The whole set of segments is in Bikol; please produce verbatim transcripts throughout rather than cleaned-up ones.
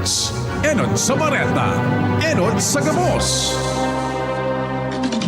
Enot sa bareta, enot sa gabos.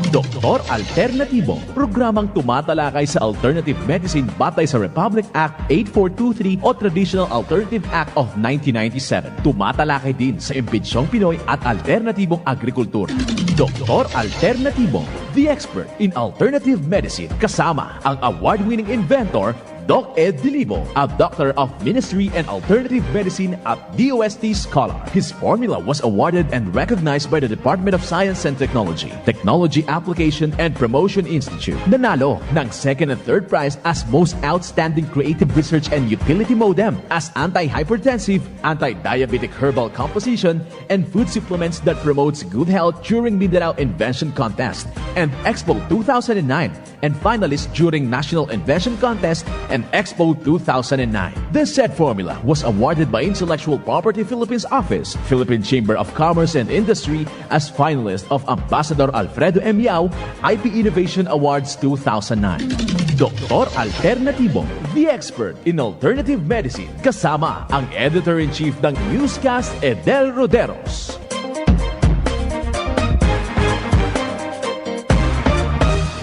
Doktor Alternatibo, programang tumatalakay sa alternative medicine batay sa Republic Act eight four two three o Traditional Alternative Act of nineteen ninety-seven. Tumatalakay din sa imbentsyong Pinoy at alternatibong agrikultura. Doktor Alternatibo, the expert in alternative medicine, kasama ang award-winning inventor, Doc Ed Dilibo, a Doctor of Ministry and Alternative Medicine at D O S T scholar. His formula was awarded and recognized by the Department of Science and Technology, Technology Application and Promotion Institute. Nanalo ng second and third prize as Most Outstanding Creative Research and Utility Modem as anti-hypertensive, anti-diabetic herbal composition, and food supplements that promotes good health during Mindanao Invention Contest and Expo two thousand nine, and finalist during National Invention Contest and Expo two thousand nine. This said formula was awarded by Intellectual Property Philippines Office, Philippine Chamber of Commerce and Industry as finalist of Ambassador Alfredo M. Yao I P Innovation Awards two thousand nine. Doktor Alternatibo, the expert in alternative medicine, kasama ang editor-in-chief ng newscast, Edel Roderos.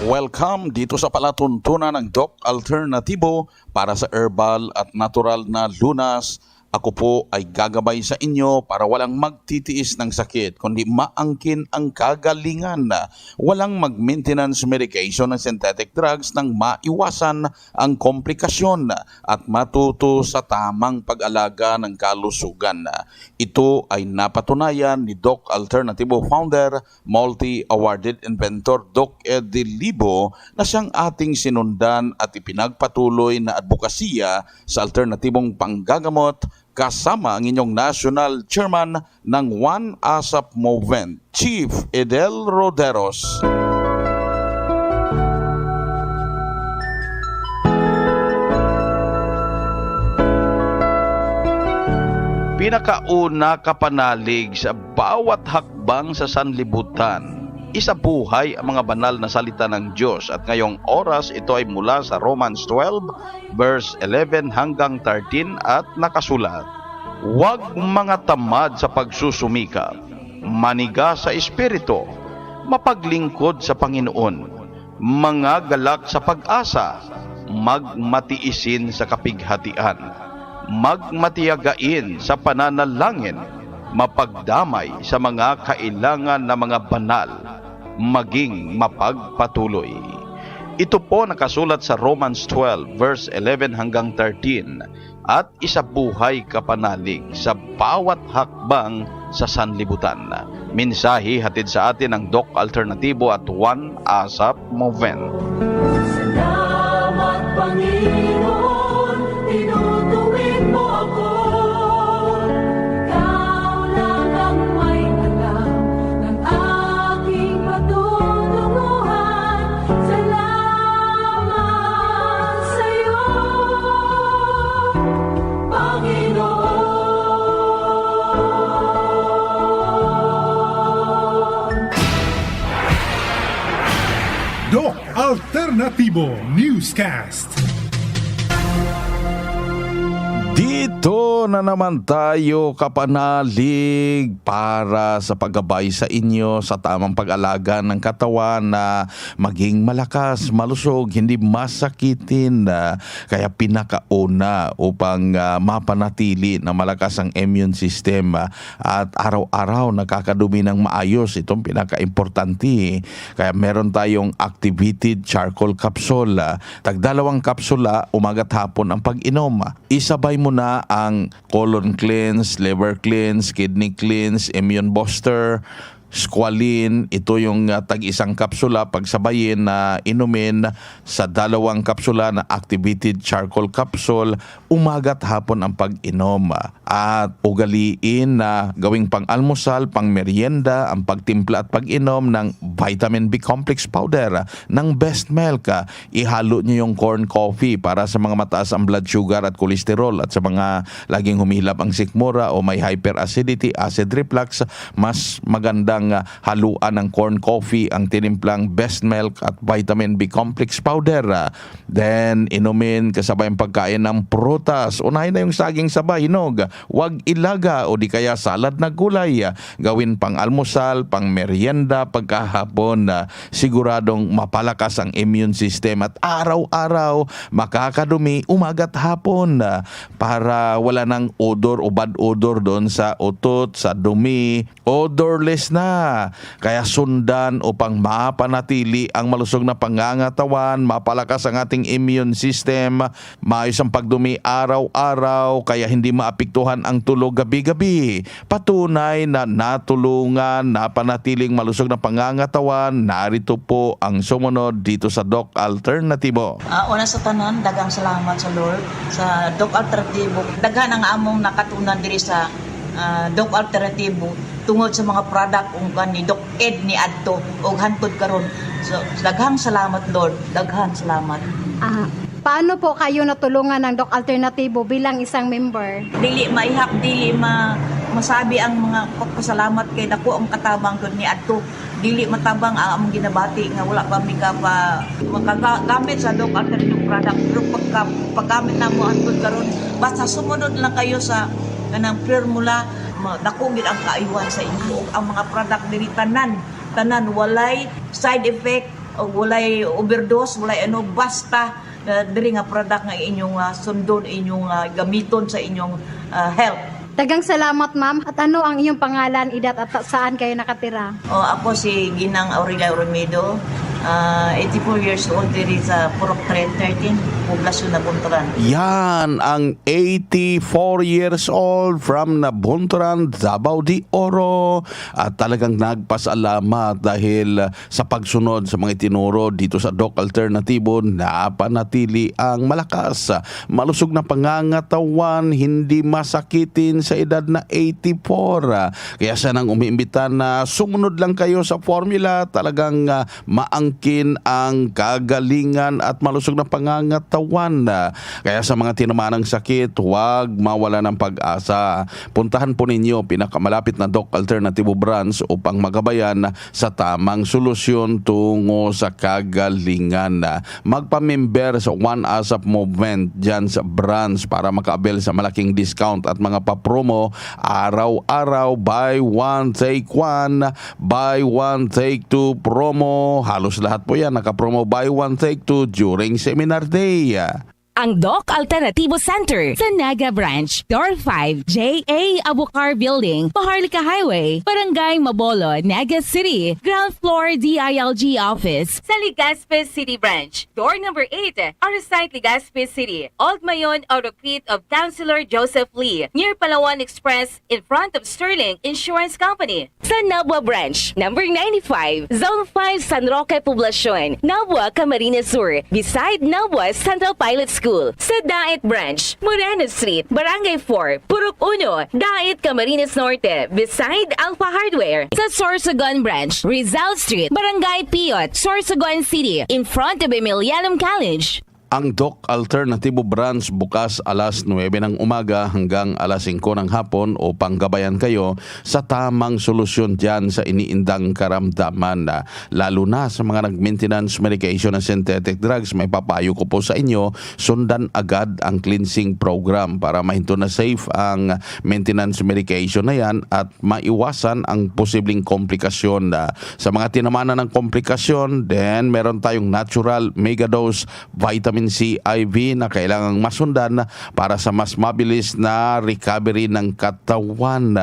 Welcome dito sa palatuntunan ng Doc Alternatibo para sa herbal at natural na lunas. Ako po ay gagabay sa inyo para walang magtitiis ng sakit, kundi maangkin ang kagalingan. Walang mag-maintenance medication ng synthetic drugs nang maiwasan ang komplikasyon at matuto sa tamang pag-alaga ng kalusugan. Ito ay napatunayan ni Doc Alternatibo founder, multi-awarded inventor Doc Eddie Libo, na siyang ating sinundan at ipinagpatuloy na adbokasiya sa alternatibong panggagamot, kasama ang inyong national chairman ng One ASAP Movement, Chief Edel Roderos. Pinakauna ka panalig sa bawat hakbang sa sanlibutan. Isabuhay ang mga banal na salita ng Diyos, at ngayong oras ito ay mula sa Romans twelve, verse eleven hanggang thirteen, at nakasulat, "Huwag mangatamad sa pagsusumikap, maniga sa espiritu, mapaglingkod sa Panginoon, mangagalak sa pag-asa, magmatiisin sa kapighatian, magmatiyagain sa pananalangin, mapagdamay sa mga kailangan na mga banal, maging mapagpatuloy." Ito po nakasulat sa Romans twelve, verse eleven hanggang thirteen, at isabuhay ka panalig sa bawat hakbang sa sanlibutan. Mensahe hatid sa atin ng Doc Alternatibo at One ASAP Movement. Salamat, Panginoon, tinutuwid mo ako. Ikaw lang ang may alam ng aking patutunguhan. Salamat sa'yo, Panginoon. Doc Alternatibo Newscast. Dito na naman tayo, kapanalig, para sa paggabay sa inyo sa tamang pag-alaga ng katawan na maging malakas, malusog, hindi masakitin. Ah, kaya pinakauna upang, ah, mapanatili na malakas ang immune system, ah, at araw-araw nakakadumi ng maayos, itong pinakaimportante. Kaya meron tayong activated charcoal capsule. Ah, tagdalawang kapsula, umaga at hapon ang pag-inom. Isabay mo na ang colon cleanse, liver cleanse, kidney cleanse, immune booster, squalene. Ito yung, ah, tag-isang kapsula, pagsabayin na inumin sa dalawang kapsula na activated charcoal capsule, umaga at hapon ang pag-inom. At ugaliin na gawing pang-almusal, pang-merienda, ang pagtimpla at pag-inom ng vitamin B complex powder ng Best Milk. Ihalo nyo yung corn coffee para sa mga mataas ang blood sugar at cholesterol, at sa mga laging humihilab ang sikmura o may hyperacidity, acid reflux, mas magandang nga haluan ng corn coffee ang tinimplang Best Milk at Vitamin B Complex Powder. Ah, then, inumin kasabay ang pagkain ng prutas. Unahin na yung saging sa bahinog. Huwag ilaga o di kaya salad na gulay. Ah, gawin pang almusal, pang merienda, pagkahapon. Ah, siguradong mapalakas ang immune system at araw-araw makakadumi umaga't hapon. Ah, para wala nang odor o bad odor doon sa utot, sa dumi, odorless na. Kaya sundan upang mapanatili ang malusog na pangangatawan, mapalakas ang ating immune system, maayos ang pagdumi araw-araw, kaya hindi maapektuhan ang tulog gabi-gabi. Patunay na natulungan, napanatiling malusog na pangangatawan, narito po ang sumunod dito sa Doc Alternatibo. Ah, una sa tanan, daghang salamat sa Lord, sa Doc Alternatibo. Daghan ang among nakatunan diri sa, ah, Doc Alternatibo tungod sa mga product kung kuwan ni Doc Ed ni adto ug hantod karon. So, daghang salamat, Lord. Daghang salamat. Ah, paano po kayo natulungan ng Doc Alternatibo bilang isang member? Dili maihap, dili ma-, masabi ang mga pagpasalamat kay dako ang katabang gud ni adto. Dili matabang ang among ginabati nga wala pa mi kapa-, makaga-, gamit sa Doc Alternatibo product. Pero pagka-, paggamit namo hantod karon, basta sumunod lang kayo sa kanang formula, ma-, dako gid ang kaayuhan sa inyo. Ang mga product diri tanan, tanan walay side effect, o walay overdose, walay ano, basta, ah, diri nga product nga inyong, ah, sundon, inyong, ah, gamiton sa inyong, ah, health. Daghang salamat, ma'am. At ano ang iyong pangalan, edad at ta-, saan kayo nakatira? Oh, ako si Ginang Aurelia Ormedo, ah, eighty-four years old, diri sa Purok thirteen, Poblacion Nabunturan. Yan ang eighty-four years old from Nabunturan, Davao de Oro. At talagang nagpasalamat dahil sa pagsunod sa mga itinuro dito sa Doc Alternatibo, napanatili ang malakas, malusog na pangangatawan, hindi masakitin sa edad na eighty-four. Kaya sanang umiimbita na sumunod lang kayo sa formula, talagang, ah, maangkin ang kagalingan at malusog na pangangatawan. Kaya sa mga tinamaan ng sakit, huwag mawala ng pag-asa. Puntahan po ninyo pinakamalapit na Doc Alternatibo Branch upang magabayan sa tamang solusyon tungo sa kagalingan. Magpamember sa One ASAP Movement diyan sa branch para makaabel sa malaking discount at mga pa-promo araw-araw, buy one, take one, buy one, take two promo. Halos lahat po yan naka-promo, buy one, take two during seminar day. Ang Doc Alternativo Center sa Naga Branch, Door five, J A Abukar Building, Maharlika Highway, Barangay Mabolo, Naga City, ground floor D I L G office. Sa Legazpi City Branch, door number eight, Arasite, Legazpi City, Old Mayon, Orocrit of Councilor Joseph Lee, near Palawan Express, in front of Sterling Insurance Company. Sa Nabua Branch, number ninety-five, Zone five, San Roque, Poblacion, Nabua, Camarines Sur, beside Nabua Central Pilot School. Sa Daet Branch, Moreno Street, Barangay four, Purok uno, Daet, Camarines Norte, beside Alpha Hardware. Sa Sorsogon Branch, Rizal Street, Barangay Piot, Sorsogon City, in front of Emilianum College. Ang Doc Alternativo Branch bukas alas nuebe ng umaga hanggang alas singko ng hapon upang gabayan kayo sa tamang solusyon diyan sa iniindang karamdaman, ah, lalo na sa mga nag-maintenance medication na synthetic drugs. Maipapayo ko po sa inyo, sundan agad ang cleansing program para mahinto na safe ang maintenance medication na yan at maiwasan ang posibleng komplikasyon. Ah, sa mga tinamanan ng komplikasyon, then meron tayong natural mega dose vitamin C I V na kailangang masundan para sa mas mabilis na recovery ng katawan.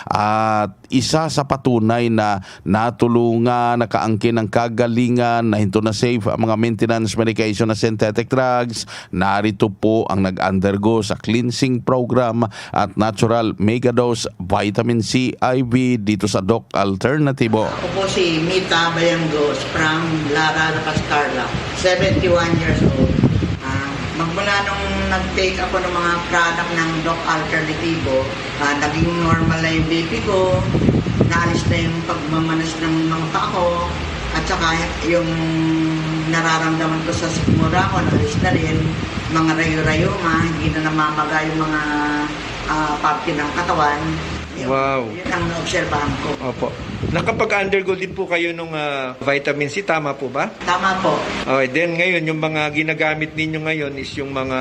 At isa sa patunay na natulungan, nakaangkin ng kagalingan, nahinto na safe ang mga maintenance medication na synthetic drugs, narito po ang nag-undergo sa cleansing program at natural mega dose vitamin C I V dito sa Doc Alternativo. Ako po si Mita Bayangos from Lara, La Paz, Tarlac, seventy-one years old. Ah, magmula nung nag-take ako ng mga product ng Doc Alternativo, ah, naging normal na yung B P ko, naalis na yung pagmamanas ng mga paa ko, at saka yung nararamdaman ko sa sikmura ko, naalis na rin, mga rayo-rayo nga, hindi na namamaga yung mga, ah, parte ng katawan. Wow. Yun ang naobserbahan ko. Opo. Nakapag-undergo din po kayo ng vitamin C, tama po ba? Tama po. Okay, then ngayon, yung mga ginagamit ninyo ngayon is yung mga,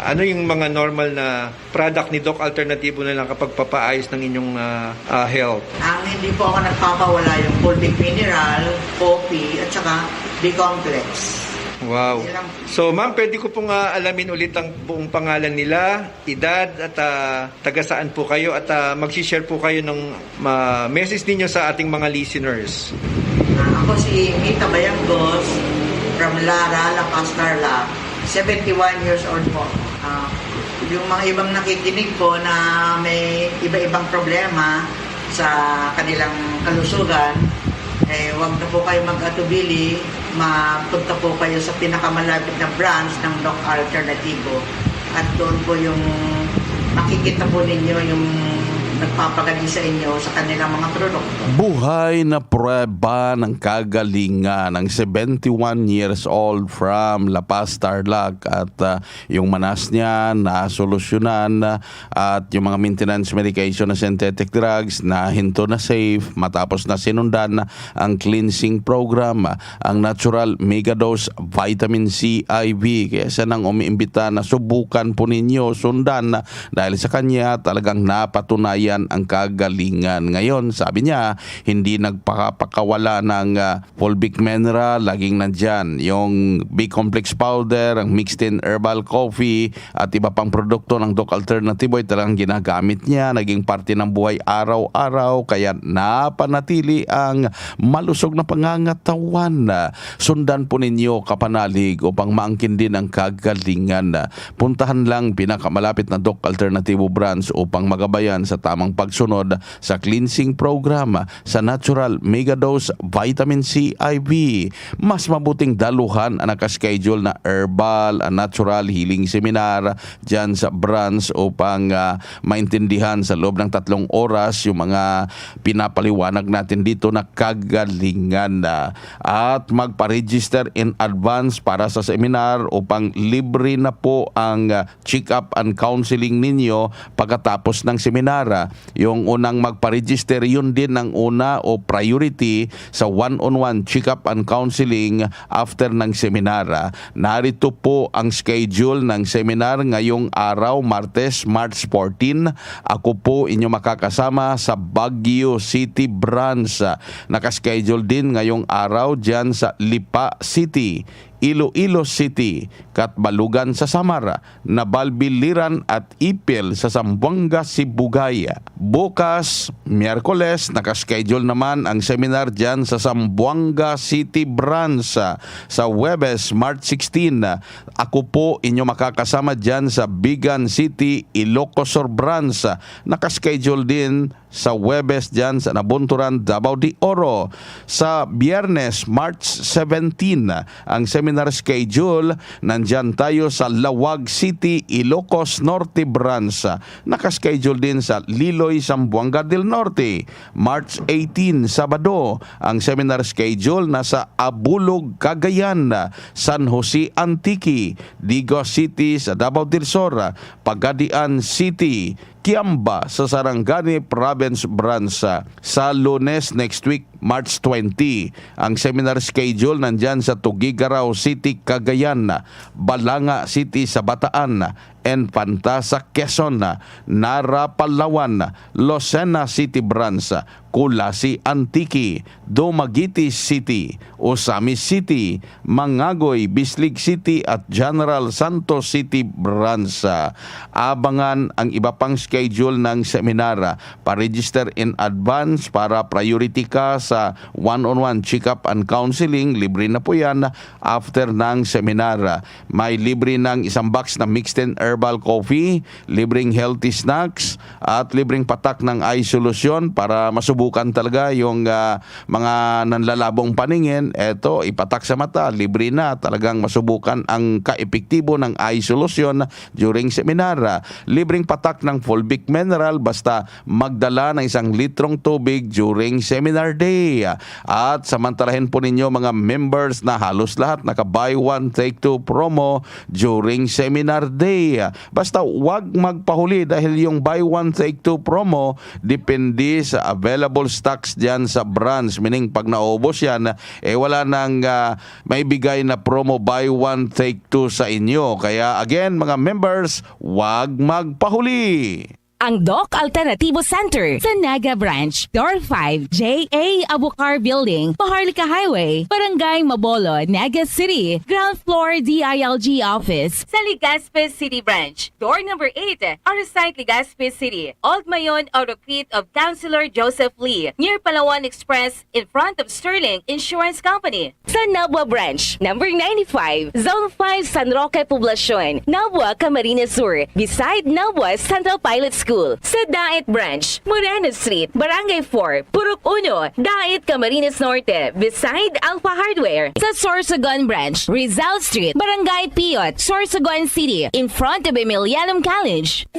ano yung mga normal na product ni Doc Alternativo na nakapagpapaayos ng inyong ah, ah, health? Ang hindi po ako nagpapawala yung fulvic mineral, coffee, at saka B-complex. Wow. Yun lang. So, ma'am, pwede ko pong ah, alamin ulit ang buong pangalan nila, edad, at ah, taga saan po kayo, at ah, mag-share po kayo ng ah, message ninyo sa ating mga listeners. Ah, ako si Mita Bayangos from Lara, La Paz, Tarlac. Seventy-one years old po. Ah, yung mga ibang nakikinig po na may iba-ibang problema sa kanilang kalusugan, eh, wag na po kayo mag-atubili, mapunta po kayo sa pinakamalapit na branch ng Doc Alternativo. At doon po yung makikita po ninyo yung nagpapagaling sa inyo sa kanilang mga produkto. Buhay na prueba ng kagalingan ng seventy-one years old from La Paz, Tarlac, at ah, yung manas niya nasolusyonan, ah, at yung mga maintenance medication na synthetic drugs na hinto na safe matapos na sinundan ang cleansing program, ang natural megadose vitamin C I V. Kaya siya nang umiimbita na subukan po ninyo, sundan, dahil sa kanya talagang napatunayan ang kagalingan. Ngayon, sabi niya, hindi nagpapakawala ng ah, fulvic mineral, laging nandyan. Yung B-complex powder, ang mixed in herbal coffee, at iba pang produkto ng Doc Alternativo ay talagang ginagamit niya, naging parte ng buhay araw-araw, kaya napanatili ang malusog na pangangatawan. Sundan po ninyo, kapanalig, upang maangkin din ang kagalingan. Puntahan lang pinakamalapit na Doc Alternativo branch upang magabayan sa tamang pagsunod sa cleansing program sa natural megadose vitamin C I V. Mas mabuting daluhan ang nakaschedule na herbal and natural healing seminar dyan sa branch upang ah, maintindihan sa loob ng tatlong oras yung mga pinapaliwanag natin dito na kagalingan na. At magpa-register in advance para sa seminar upang libre na po ang ah, check-up and counseling ninyo pagkatapos ng seminar. Yung unang magpa-register, yun din ang una o priority sa one-on-one check-up and counseling after ng seminar. Narito po ang schedule ng seminar ngayong araw, Martes, March fourteen. Ako po inyo makakasama sa Baguio City Branch. Nakaschedule din ngayong araw dyan sa Lipa City, Iloilo City, Catbalogan sa Samar, Nabalbiliran at Ipil sa Zamboanga, Sibugay. Bukas, Miyerkules, nakaschedule naman ang seminar dyan sa Zamboanga City Branch sa Huwebes, March sixteen. Ako po inyo makakasama dyan sa Bigan City, Ilocos Sur Branch. Nakaschedule din sa Huwebes dyan sa Nabunturan, Davao de Oro. Sa Biyernes, March seventeen, ang seminar schedule, nandyan tayo sa Laoag City, Ilocos Norte Branch. Nakaschedule din sa Liloy, Zamboanga del Norte. March eighteen, Sabado, ang seminar schedule nasa Abulog, Cagayan, San Jose, Antique, Digos City sa Davao del Sur, Pagadian City, Kiamba sa Sarangani Province Branch. Sa Lunes next week, March twenty, ang seminar schedule nandyan sa Tuguegarao City, Cagayan, Balanga City sa Bataan, Infanta sa Quezon, Nara, Palawan, Lucena City Branch, Culasi, Antique, Dumaguete City, Ozamiz City, Mangagoy, Bislig City at General Santos City Branch. Abangan ang iba pang schedule ng seminar. Pa-register in advance para priority ka sa one-on-one check-up and counseling. Libre na po yan after ng seminar. May libre ng isang box na mixed and herbal coffee, libreng healthy snacks, at libreng patak ng eye solution para masubukan talaga yung ah, mga nanlalabong paningin. Eto, ipatak sa mata, libre na. Talagang masubukan ang kaepektibo ng eye solution during seminar. Libreng patak ng fulvic mineral basta magdala ng isang litrong tubig during seminar day. At samantalahin po ninyo, mga members, na halos lahat naka buy one take two promo during seminar day. Basta wag magpahuli dahil yung buy one take two promo depende sa available stocks diyan sa branch. Meaning, pag naubos yan, eh, wala nang, ah, maibigay na promo buy one take two sa inyo. Kaya again, mga members, wag magpahuli. Ang Doc Alternativo Center sa Naga Branch, Door five, J A Abucar Building, Maharlika Highway, Barangay Mabolo, Naga City, ground floor D I L G office. Sa Legazpi City Branch, door number eight, Arasite, Legazpi City, Old Mayon, Oroquit of Councilor Joseph Lee, near Palawan Express, in front of Sterling Insurance Company. Sa Nabua Branch, number ninety-five, Zone five, San Roque Poblacion, Nabua, Camarines Sur, beside Nabua Central Pilot School. Sa Daet Branch, Moreno Street, Barangay four, Purok Uno, Daet, Camarines Norte, beside Alpha Hardware. Sa Sorsogon Branch, Rizal Street, Barangay Piot, Sorsogon City, in front of Emilianum College.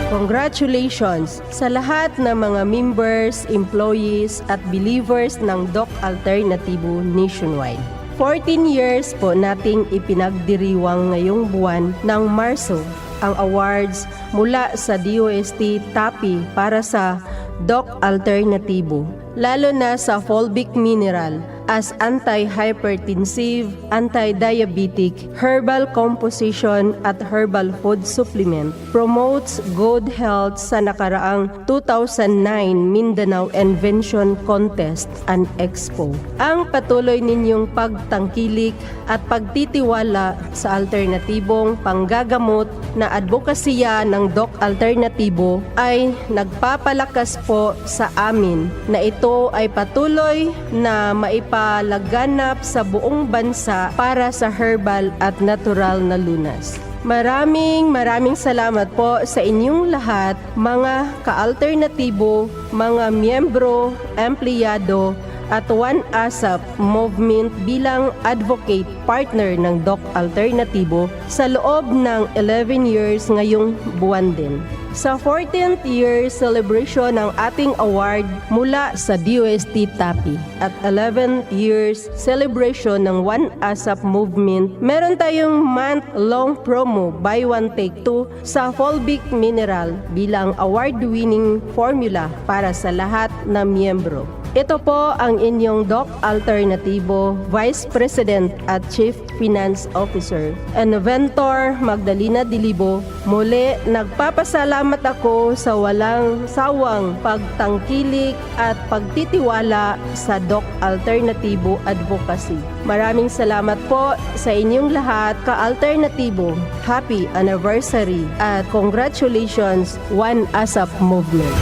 Congratulations sa lahat ng mga members, employees at believers ng Doc Alternativo nationwide. Fourteen years po nating ipinagdiriwang ngayong buwan ng Marso ang awards mula sa D O S T TAPI para sa Doc Alternativo, lalo na sa fulvic mineral as anti-hypertensive, anti-diabetic, herbal composition at herbal food supplement, promotes good health sa nakaraang two thousand nine Mindanao Invention Contest and Expo. Ang patuloy ninyong pagtangkilik at pagtitiwala sa alternatibong panggagamot na adbokasya ng Doc Alternativo ay nagpapalakas po sa amin na ito ay patuloy na maipalaganap sa buong bansa para sa herbal at natural na lunas. Maraming, maraming salamat po sa inyong lahat, mga ka-alternatibo, mga miyembro, empleyado, at One ASAP Movement bilang advocate partner ng Doc Alternatibo sa loob ng eleven years ngayong buwan din. Sa fourteenth year celebration ng ating award mula sa D O S T TAPI at eleven years celebration ng One ASAP Movement, meron tayong month-long promo, buy one take two, sa fulvic mineral bilang award-winning formula para sa lahat na miyembro. Ito po ang inyong Doc Alternativo Vice President at Chief Finance Officer, Inventor Magdalena Dilibo. Muli, nagpapasalamat ako sa walang sawang pagtangkilik at pagtitiwala sa Doc Alternativo Advocacy. Maraming salamat po sa inyong lahat, ka-Alternatibo. Happy anniversary at congratulations, One ASAP Movement.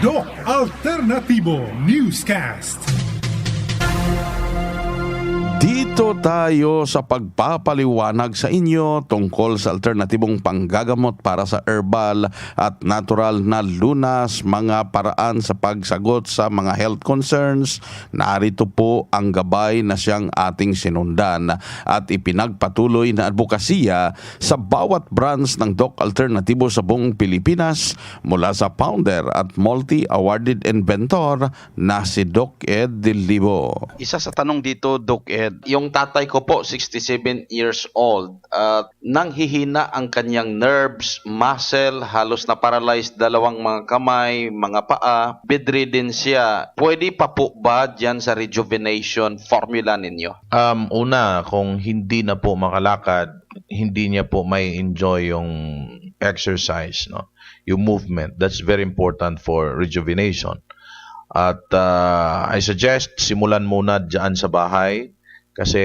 Doc Alternatibo Newscast. Dito tayo sa pagpapaliwanag sa inyo tungkol sa alternatibong panggagamot para sa herbal at natural na lunas, mga paraan sa pagsagot sa mga health concerns. Narito po ang gabay na siyang ating sinundan at ipinagpatuloy na adbokasya sa bawat branch ng Doc Alternatibo sa buong Pilipinas, mula sa founder at multi-awarded inventor na si Doc Ed Dilibo. Isa sa tanong dito, Doc Ed, yung tatay ko po, sixty-seven years old, at nanghihina ang kanyang nerves, muscle, halos na-paralyzed dalawang mga kamay, mga paa, bedridden siya. Pwede pa po ba dyan sa rejuvenation formula ninyo? Um, una, kung hindi na po makalakad, hindi niya po may enjoy yung exercise, no? Yung movement. That's very important for rejuvenation. At uh, I suggest simulan muna dyan sa bahay kasi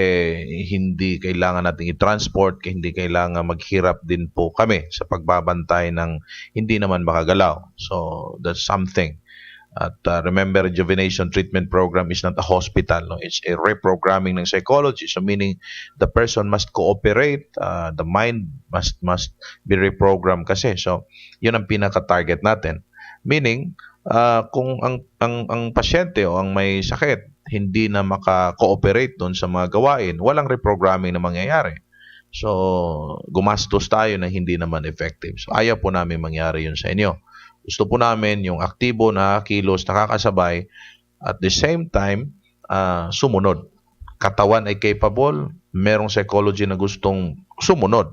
hindi kailangan nating i-transport, hindi kailangan maghirap din po kami sa pagbabantay ng hindi naman makagalaw. So that's something. At uh, remember, rejuvenation treatment program is not a hospital. No? It's a reprogramming ng psychology. So meaning, the person must cooperate, uh, the mind must must be reprogrammed kasi. So yun ang pinaka-target natin. Meaning, uh, kung ang, ang, ang pasyente o ang may sakit hindi na maka-cooperate doon sa mga gawain, walang reprogramming na mangyayari. So, gumastos tayo na hindi naman effective. So, ayaw po namin mangyari yun sa inyo. Gusto po namin yung aktibo, nakakilos, nakakasabay, at the same time, ah, sumunod. Katawan ay capable, merong psychology na gustong sumunod.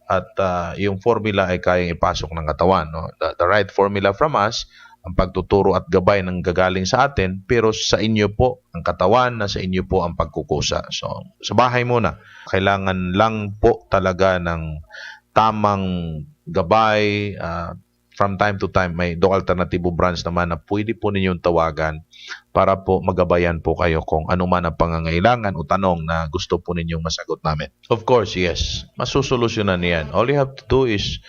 At, ah, yung formula ay kayang ipasok ng katawan, no? The, the right formula from us, ang pagtuturo at gabay ng gagaling sa atin, pero sa inyo po, ang katawan, na sa inyo po ang pagkukusa. So, sa bahay muna. Kailangan lang po talaga ng tamang gabay, ah, from time to time, may Doc Alternativo branch naman na pwede po ninyong tawagan para po magabayan po kayo kung ano man ang pangangailangan o tanong na gusto po ninyong masagot namin. Of course, yes. Masusolusyonan yan. All you have to do is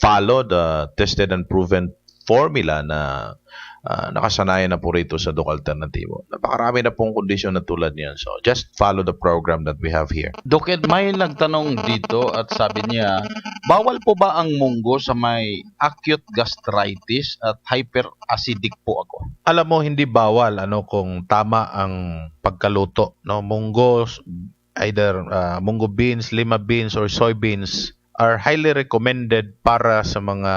follow the tested and proven formula na, ah, nakasanayan na po rito sa Doc Alternativo. Napakarami na pong kondisyon na tulad niyan. So, just follow the program that we have here. Doc Ed, may nagtanong dito at sabi niya, "Bawal po ba ang munggo sa may acute gastritis at hyperacidic po ako?" Alam mo, hindi bawal, ano, kung tama ang pagkaluto, no? Munggo, either, ah, munggo beans, lima beans, or soybeans are highly recommended para sa mga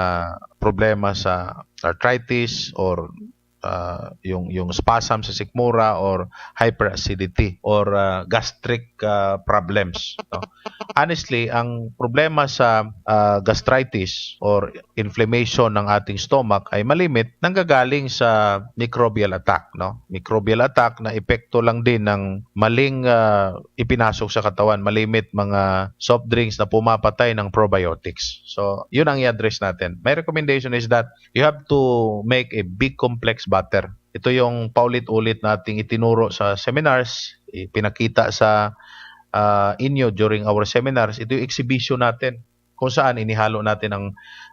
problema sa arthritis or, ah, yung, yung spasm sa sikmura or hyperacidity or, ah, gastric, ah, problems, no? Honestly, ang problema sa, ah, gastritis or inflammation ng ating stomach ay malimit, nanggagaling sa microbial attack, no? Microbial attack na epekto lang din ng maling, ah, ipinasok sa katawan, malimit mga soft drinks na pumapatay ng probiotics. So, yun ang i-address natin. My recommendation is that you have to make a big complex batter. Ito yung paulit-ulit nating itinuro sa seminars, ipinakita sa, ah, inyo during our seminars. Ito yung exhibition natin kung saan inihalo natin ang,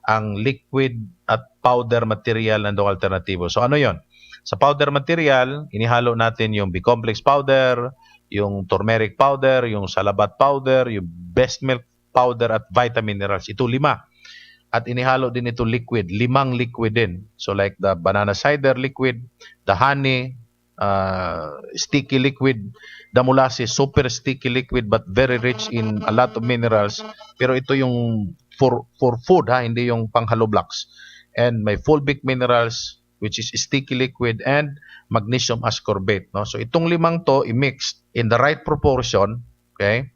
ang liquid at powder material ng Doc Alternativo. So, ano yon? Sa powder material, inihalo natin yung B-complex powder, yung turmeric powder, yung salabat powder, yung best milk powder at vitamin minerals. Ito lima. At inihalo din ito liquid, limang liquid din. So, like the banana cider liquid, the honey, ah, sticky liquid, the molasses, super sticky liquid but very rich in a lot of minerals. Pero ito yung for, for food, ha, hindi yung panghalublaks. And may fulvic minerals, which is sticky liquid, and magnesium ascorbate, no? So, itong limang to, i-mix in the right proportion, okay?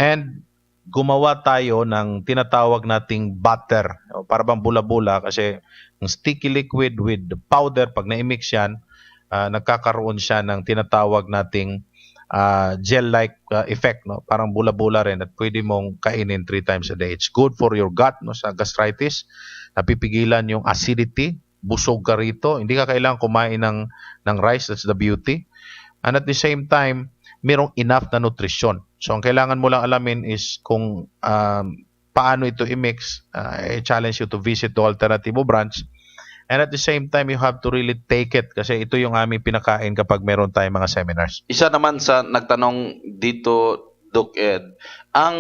And gumawa tayo ng tinatawag nating batter, no? Para bang bola-bola, kasi ang sticky liquid with the powder, pag na-mix yan, ah, nagkakaroon siya ng tinatawag nating, ah, gel-like, ah, effect, no? Parang bola-bola rin at pwede mong kainin three times a day. It's good for your gut, no, sa gastritis. Napipigilan yung acidity, busog ka rito. Hindi ka kailangan kumain ng, ng rice, that's the beauty. And at the same time, merong enough na nutrisyon. So, ang kailangan mo lang alamin is kung, um, paano ito i-mix. Ah, I challenge you to visit the Alternativo branch. And at the same time, you have to really take it kasi ito yung aming pinakain kapag meron tayong mga seminars. Isa naman sa nagtanong dito, Doc Ed, ang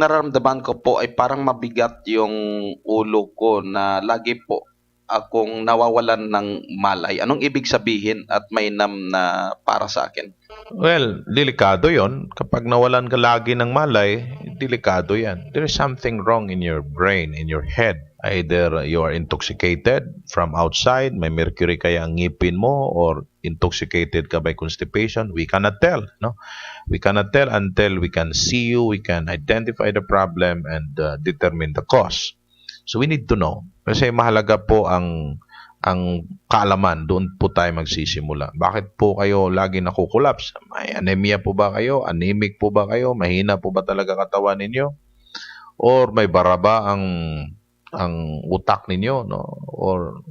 nararamdaman ko po ay parang mabigat yung ulo ko na lagi po akong nawawalan ng malay. Anong ibig sabihin at mainam na para sa akin? Well, delikado yon. Kapag nawalan ka lagi ng malay, delikado yan. There is something wrong in your brain, in your head. Either you are intoxicated from outside, may mercury kaya ang ngipin mo, or intoxicated ka by constipation. We cannot tell, no? We cannot tell until we can see you, we can identify the problem and, uh, determine the cause. So we need to know. Kasi mahalaga po ang, ang kaalaman, doon po tayo magsisimula. Bakit po kayo lagi naku-collapse? May anemia po ba kayo? Anemic po ba kayo? Mahina po ba talaga katawan ninyo? Or may bara ba ang, ang utak ninyo, no? Or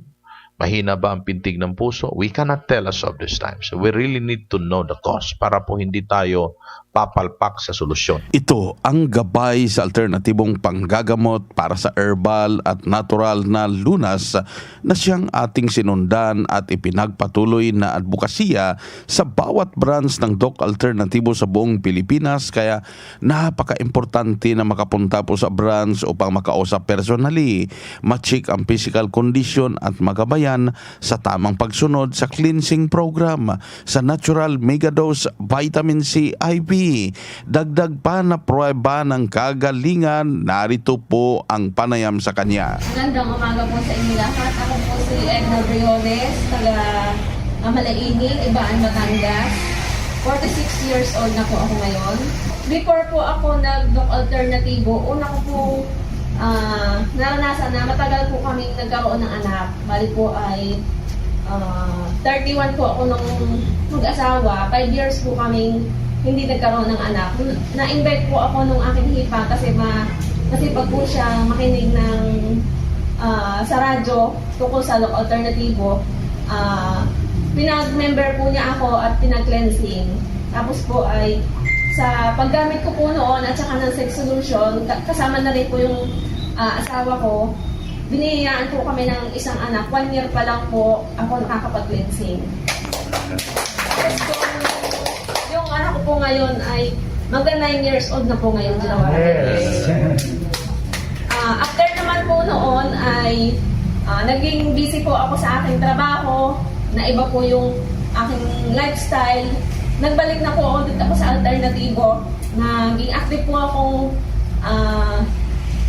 mahina ba ang pintig ng puso? We cannot tell as of this time. So we really need to know the cause para po hindi tayo papalpak sa solusyon. Ito ang gabay sa alternatibong panggagamot para sa herbal at natural na lunas na siyang ating sinundan at ipinagpatuloy na adbokasya sa bawat branch ng Doc Alternativo sa buong Pilipinas. Kaya napaka-importante na makapunta po sa branch upang makausap personally, ma-check ang physical condition at magabayan yan sa tamang pagsunod sa cleansing program sa Natural Mega Dose Vitamin C I V. Dagdag pa na pruweba ng kagalingan, narito po ang panayam sa kanya. Magandang umaga po sa inyo lahat. Ako po si Edna Briones, taga Amalaini, Ibaan, Batangas. Forty-six years old na po ako ngayon. Before po ako nag-Doc Alternativo, una ko po, ah, naranasan na matagal po kaming nagkaroon ng anak. Bali po ay, ah, thirty-one po ako nung mag-asawa. Five years po kaming hindi nagkaroon ng anak. Na-invite po ako nung aking hipag kasi ma-, masipag po siya makinig ng, ah, sa radyo tungkol sa Doc Alternativo. Ah, pinag-member po niya ako at pinag-cleansing. Tapos po ay sa paggamit ko po noon at saka ng Sex Solution, ka-, kasama na rin po yung, ah, asawa ko, biniyayaan po kami ng isang anak. One year pa lang po ako nakakapag-cleansing. Tapos po, yung anak ko po ngayon ay magna nine years old na po ngayon, ginawa. Ah, after naman po noon ay, ah, naging busy po ako sa aking trabaho, na iba po yung aking lifestyle. Nagbalik na po ako dito po sa Alternativo. Naging active po akong, ah,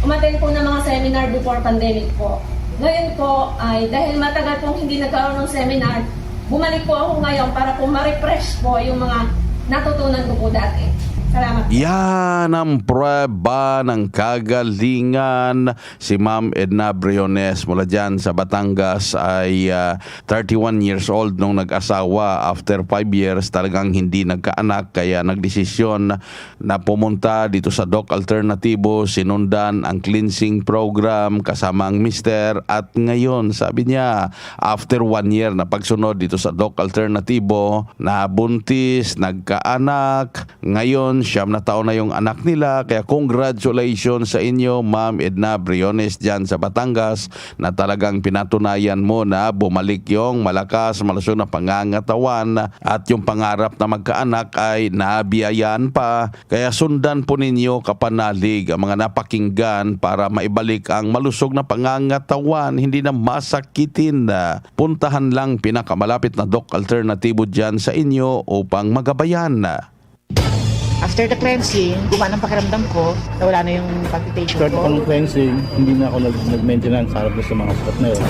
umattend po ng mga seminar before pandemic po. Ngayon po ay dahil matagal pong hindi nagkaroon ng seminar, bumalik po ako ngayon para po ma-refresh po yung mga natutunan ko po dati. Salamat po. Yan ang pruweba ng kagalingan. Si Ma'am Edna Briones mula dyan sa Batangas ay, ah, thirty-one years old nung nag-asawa. After five years, talagang hindi nagkaanak, kaya nagdesisyon na pumunta dito sa Doc Alternativo, sinundan ang cleansing program kasama ang mister. At ngayon, sabi niya, after one year na pagsunod dito sa Doc Alternativo, nabuntis, nagkaanak. Ngayon, siyam na taon na yung anak nila. Kaya congratulations sa inyo, Ma'am Edna Briones, dyan sa Batangas, na talagang pinatunayan mo na bumalik yung malakas, malusog na pangangatawan at yung pangarap na magkaanak ay nabiyayan pa. Kaya sundan po ninyo, kapanalig, ang mga napakinggan para maibalik ang malusog na pangangatawan, hindi na masakitin. Puntahan lang pinakamalapit na Doc Alternativo dyan sa inyo upang magabayan. After the cleansing, gumaan ang pakiramdam ko, nawala na yung palpitation Start ko. Ako ng cleansing, hindi na ako nag-, nag-maintenance harap sa mga sakit na yun.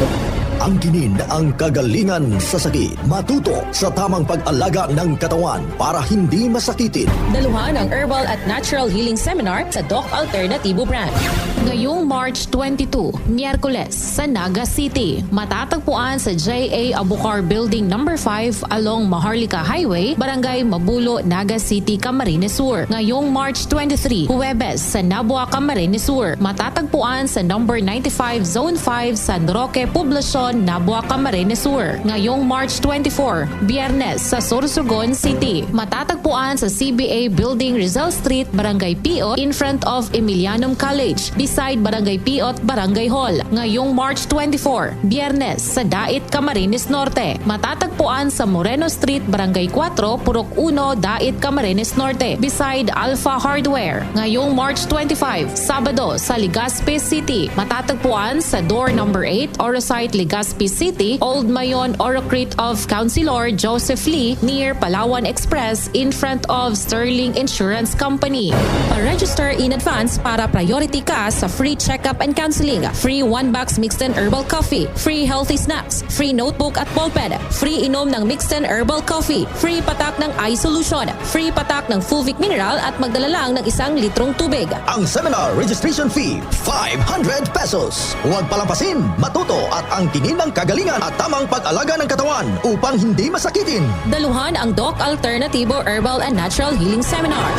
Angkinin ang kagalingan sa sakit. Matuto sa tamang pag-alaga ng katawan para hindi masakitin. Daluhan ang Herbal at Natural Healing Seminar sa Doc Alternativo Brand. Ngayong March twenty-two, Miyerkules, sa Naga City. Matatagpuan sa J A Abucar Building number five along Maharlika Highway, Barangay Mabulo, Naga City, Camarines Sur. Ngayong March twenty-three, Huwebes, sa Nabua, Camarines Sur. Matatagpuan sa number ninety-five, Zone five, San Roque, Poblacion, Nabua, Camarines Sur. Ngayong March twenty-four, Biyernes, sa Sorsogon City. Matatagpuan sa C B A Building, Rizal Street, Barangay Piot, in front of Emilianum College, beside Barangay Piot Barangay Hall. Ngayong March twenty-four, Biyernes, sa Dait, Camarines Norte. Matatagpuan sa Moreno Street, Barangay Cuatro, Purok Uno, Dait, Camarines Norte, beside Alpha Hardware. Ngayong March twenty-five, Sabado, sa Legazpi City. Matatagpuan sa door number eight, Orosite, Legazpi City, Old Mayon, Orocrit of Councilor Joseph Lee, near Palawan Express, in front of Sterling Insurance Company. Pa-register in advance para priority ka sa free checkup and counseling, free one box mixed and herbal coffee, free healthy snacks, free notebook at ballpen, free inom ng mixed and herbal coffee, free patak ng eye solution, free patak ng Fulvic Mineral at magdala lang ng isang litrong tubig. Ang seminar registration fee, five hundred pesos. Huwag palampasin, matuto at angkinin ang kagalingan at tamang pag-alaga ng katawan upang hindi masakitin. Daluhan ang Doc Alternativo Herbal and Natural Healing Seminar.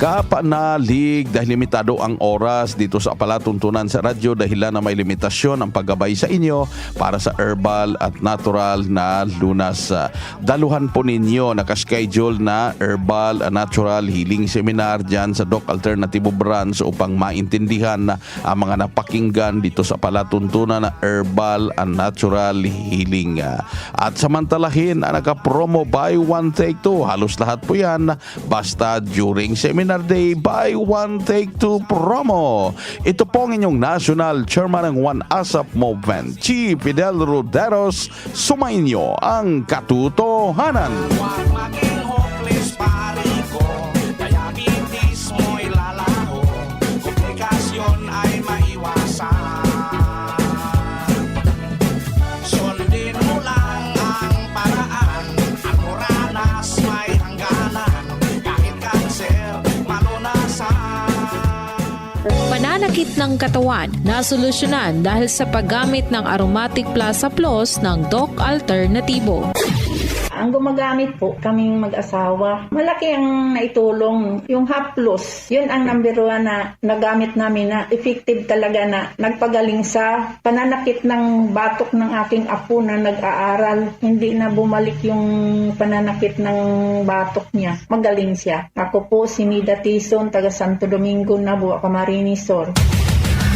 Kapanalig, dahil limitado ang oras dito sa palatuntunan sa radyo, dahilan na may limitasyon ang paggabay sa inyo para sa herbal at natural na lunas. Daluhan po ninyo, naka-schedule na herbal and natural healing seminar dyan sa Doc Alternativo Branch upang maintindihan ang mga napakinggan dito sa palatuntunan na herbal and natural healing. At samantalahin ang naka-promo buy one take two. Halos lahat po yan basta during seminar. Saturday Buy One Take Two promo. Ito pong inyong National Chairman ng One ASAP Movement, Chi Fidel Roderos, sumainyo ang katotohanan. Huwag maging hopeless, pare ko. Diabetes mo'y lalaho. Komplikasyon ay maiwasan. Sundin mo lang ang paraan. Ang oranas may hangganan. Kahit kanser, malunasan. Pananakit ng katawan, nasolusyonan dahil sa paggamit ng Aromatic Plus Plus ng Doc Alternativo. Ang gumagamit po, kaming mag-asawa. Malaki ang naitulong. Yung haplos, yun ang number one na nagamit namin na effective talaga na nagpagaling sa pananakit ng batok ng aking apo na nag-aaral. Hindi na bumalik yung pananakit ng batok niya. Magaling siya. Ako po si Nida Tison, taga Santo Domingo, Nabua, Camarines Sur.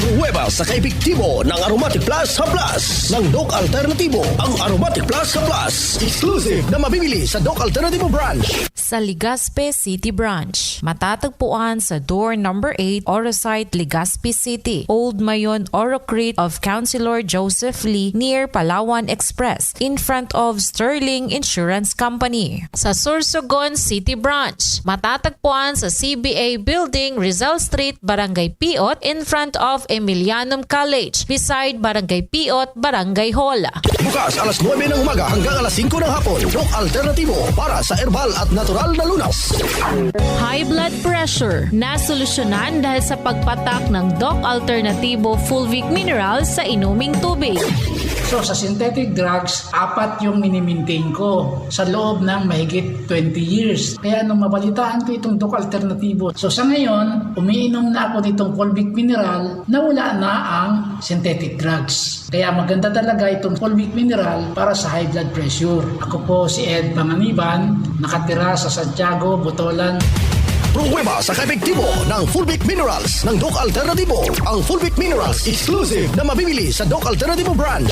Pruweba sa kaepektibo ng Aromatic Plus Haplas ng Doc Alternativo. Ang Aromatic Plus Haplas, exclusive na mabibili sa Doc Alternativo Branch. Sa Legazpi City Branch, matatagpuan sa door number eight, Orosite, Legazpi City, Old Mayon, Orocrete of Councilor Joseph Lee, near Palawan Express, in front of Sterling Insurance Company. Sa Sorsogon City Branch, matatagpuan sa C B A Building, Rizal Street, Barangay Piot, in front of Emilianum College, beside Barangay Piot, Barangay Hall. Bukas alas nuebe ng umaga hanggang alas singko ng hapon. Doc Alternativo para sa herbal at natural na lunas. High blood pressure, nasolusyonan dahil sa pagpatak ng Doc Alternativo Fulvic Mineral sa inuming tubig. So, sa synthetic drugs, apat yung minimintain ko sa loob ng mahigit twenty years. Kaya nung mabalitaan ko itong Doc Alternativo, so sa ngayon, umiinom na ako nitong Fulvic Mineral na wala na ang synthetic drugs. Kaya maganda talaga itong Fulvic Mineral para sa high blood pressure. Ako po si Ed Panganiban, nakatira sa Santiago, Botolan. Pruweba sa kaepektibo ng Fulvic Minerals ng Doc Alternativo. Ang Fulvic Minerals, exclusive na mabibili sa Doc Alternativo Branch.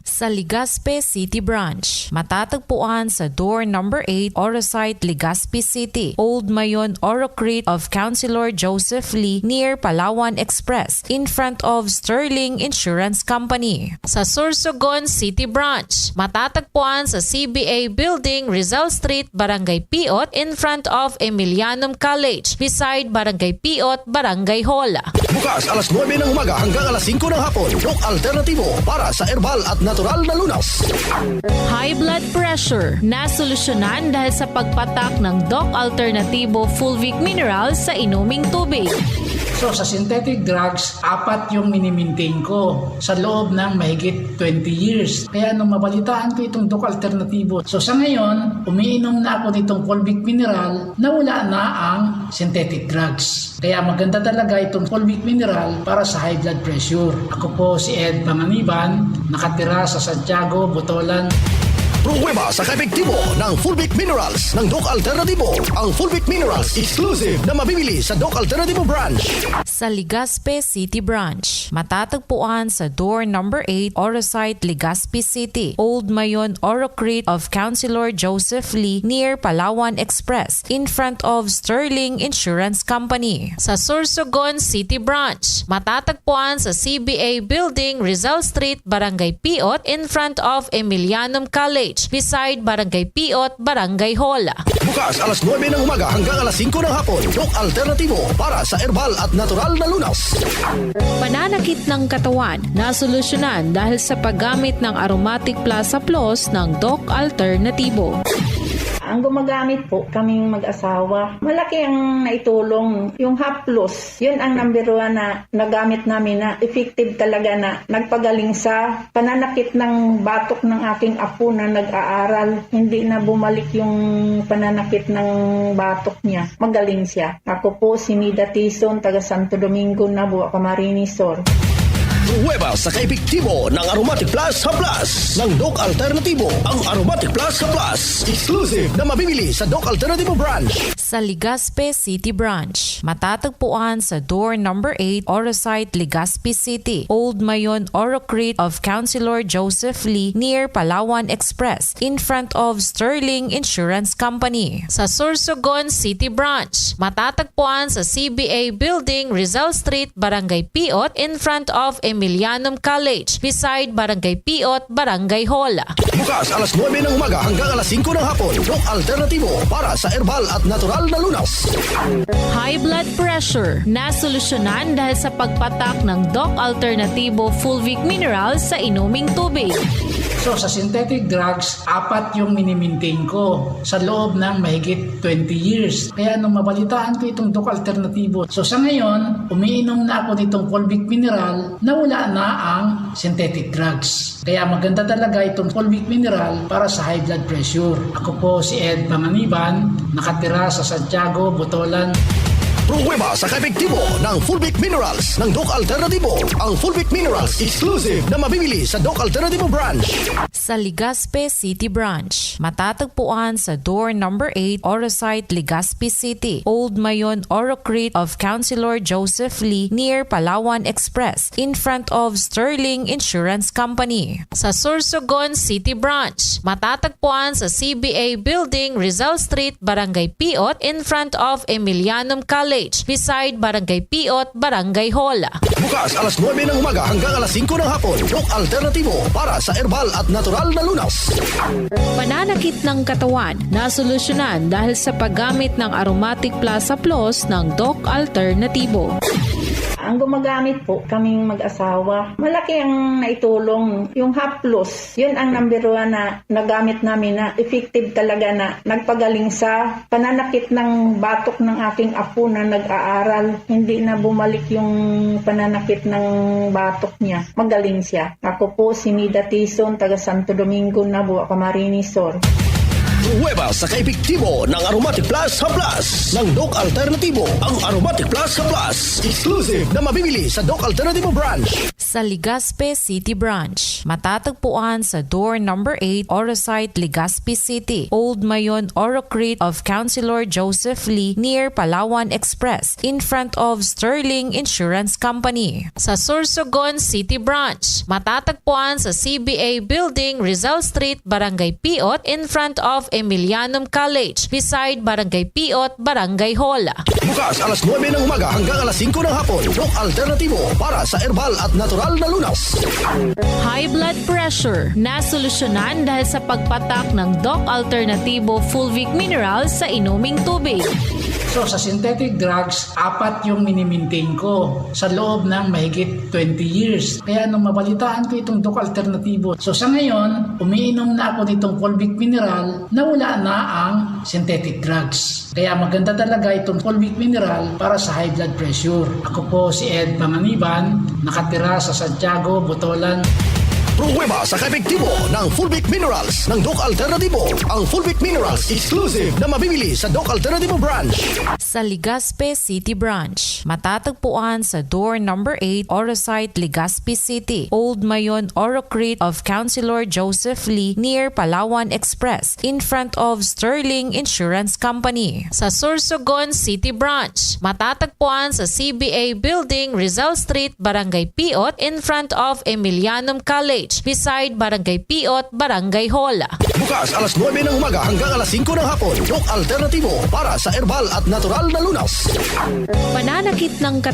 Sa Legazpi City Branch, matatagpuan sa door number eight, Orosite, Legazpi City, Old Mayon, Orocrete of Councilor Joseph Lee, near Palawan Express, in front of Sterling Insurance Company. Sa Sorsogon City Branch, matatagpuan sa C B A Building, Rizal Street, Barangay Piot, in front of Emilianum College, beside Barangay Piot, Barangay Hall. Bukas alas nuebe ng umaga hanggang alas singko ng hapon. Doc Alternativo para sa herbal at natural na lunas. High blood pressure, nasolusyonan dahil sa pagpatak ng Doc Alternativo Fulvic Mineral sa inuming tubig. So, sa synthetic drugs, apat yung minimintain ko sa loob ng mahigit twenty years. Kaya nung mabalitaan ko itong Doc Alternativo, so sa ngayon, umiinom na ako nitong Fulvic Mineral na wala na ang synthetic drugs. Kaya maganda talaga itong Fulvic Mineral para sa high blood pressure. Ako po si Ed Panganiban, nakatira sa Santiago, Botolan. Pruweba sa kaepektibo ng Fulvic Minerals ng Doc Alternativo. Ang Fulvic Minerals, exclusive na mabibili sa Doc Alternativo Branch. Sa Legazpi City Branch, matatagpuan sa door number eight, Orosite, Legazpi City, Old Mayon, Orocrete of Councilor Joseph Lee, near Palawan Express, in front of Sterling Insurance Company. Sa Sorsogon City Branch, matatagpuan sa C B A Building, Rizal Street, Barangay Piot, in front of Emilianum College, beside Barangay Piot, Barangay Hall. Bukas alas nuebe ng umaga hanggang alas singko ng hapon. Doc Alternativo para sa herbal at natural na lunas. Pananakit ng katawan, nasolusyonan dahil sa paggamit ng Aromatic Plus Plus ng Doc Alternativo. Ang gumagamit po, kaming mag-asawa. Malaki ang naitulong. Yung haplos, yun ang number one na nagamit namin na effective talaga na nagpagaling sa pananakit ng batok ng aking apo na nag-aaral. Hindi na bumalik yung pananakit ng batok niya. Magaling siya. Ako po si Nida Tison, taga Santo Domingo, Nabua, Camarines Sur. Pruweba sa kaepektibo ng Aromatic Plus Haplas ng Doc Alternativo. Ang Aromatic Plus Haplas, exclusive na mabibili sa Doc Alternativo Branch. Sa Legazpi City Branch, matatagpuan sa door number eight, Orosite, Legazpi City, Old Mayon, Orocrit of Councilor Joseph Lee, near Palawan Express, in front of Sterling Insurance Company. Sa Sorsogon City Branch, matatagpuan sa C B A Building, Rizal Street, Barangay Piot, in front of Emilianum College, beside Barangay Piot, Barangay Hall. Bukas alas nuebe ng umaga hanggang alas singko ng hapon. Doc Alternativo para sa herbal at natural na lunas. High blood pressure, nasolusyonan dahil sa pagpatak ng Doc Alternativo Fulvic Minerals sa inuming tubig. So, sa synthetic drugs, apat yung minimintain ko sa loob ng mahigit twenty years. Kaya nung mabalitaan ko itong Doc Alternativo, so sa ngayon, umiinom na ako nitong Fulvic Mineral na wala na ang synthetic drugs. Kaya maganda talaga itong Fulvic Mineral para sa high blood pressure. Ako po si Ed Panganiban, nakatira sa Santiago, Botolan. Pruweba sa kaepektibo ng Fulvic Minerals ng Doc Alternativo. Ang Fulvic Minerals, exclusive na mabibili sa Doc Alternativo Branch. Sa Legazpi City Branch, matatagpuan sa door number eight, Orosite, Legazpi City, Old Mayon, Orocrit of Councilor Joseph Lee, near Palawan Express, in front of Sterling Insurance Company. Sa Sorsogon City Branch, matatagpuan sa C B A Building, Rizal Street, Barangay Piot, in front of Emilianum College, beside Barangay Piot, Barangay Hall. Bukas alas nuebe ng umaga hanggang alas singko ng hapon. Doc Alternativo para sa herbal at natural na lunas. Pananakit ng katawan, nasolusyonan dahil sa paggamit ng Aromatic Plus Plus ng Doc Alternativo. Ang gumagamit po, kaming mag-asawa. Malaki ang naitulong. Yung Haplos, yun ang number one na nagamit namin na effective talaga na nagpagaling sa pananakit ng batok ng aking apo na nag-aaral. Hindi na bumalik yung pananakit ng batok niya. Magaling siya. Ako po si Nida Tison, taga Santo Domingo, Nabua, Camarines Sur. Pruweba sa kaepektibo ng Aromatic Plus Haplas ng Doc Alternativo. Ang Aromatic Plus Haplas, exclusive na mabibili sa Doc Alternativo Branch. Sa Legazpi City Branch, matatagpuan sa door number eight, Orosite, Legazpi City, Old Mayon, Orocrit of Councilor Joseph Lee, near Palawan Express, in front of Sterling Insurance Company. Sa Sorsogon City Branch, matatagpuan sa C B A Building, Rizal Street, Barangay Piot, in front of Emilianum College, beside Barangay Piot, Barangay Hall. Bukas alas nuebe ng umaga hanggang alas singko ng hapon. Doc Alternativo para sa herbal at natural na lunas. High blood pressure, nasolusyonan dahil sa pagpatak ng Doc Alternativo Fulvic Minerals sa inuming tubig. So, sa synthetic drugs, apat yung minimintain ko sa loob ng mahigit twenty years. Kaya nung mabalitaan ko itong Doc Alternativo, so sa ngayon, umiinom na ako nitong Fulvic Mineral na wala na ang synthetic drugs. Kaya maganda talaga itong Fulvic Mineral para sa high blood pressure. Ako po si Ed Panganiban, nakatira sa Santiago, Botolan. Pruweba sa kaepektibo ng Fulvic Minerals ng Doc Alternativo. Ang Fulvic Minerals, exclusive na mabibili sa Doc Alternativo Branch. Sa Legazpi City Branch, matatagpuan sa door number eight, Orosite, Legazpi City, Old Mayon, Orocrit of Councilor Joseph Lee, near Palawan Express, in front of Sterling Insurance Company. Sa Sorsogon City Branch, matatagpuan sa C B A Building, Rizal Street, Barangay Piot, in front of Emilianum College, beside Barangay Piot, Barangay Hall. Bukas alas nuebe ng umaga hanggang alas singko ng hapon. Doc Alternativo para sa herbal at natural na lunas. Pananakit ng kat-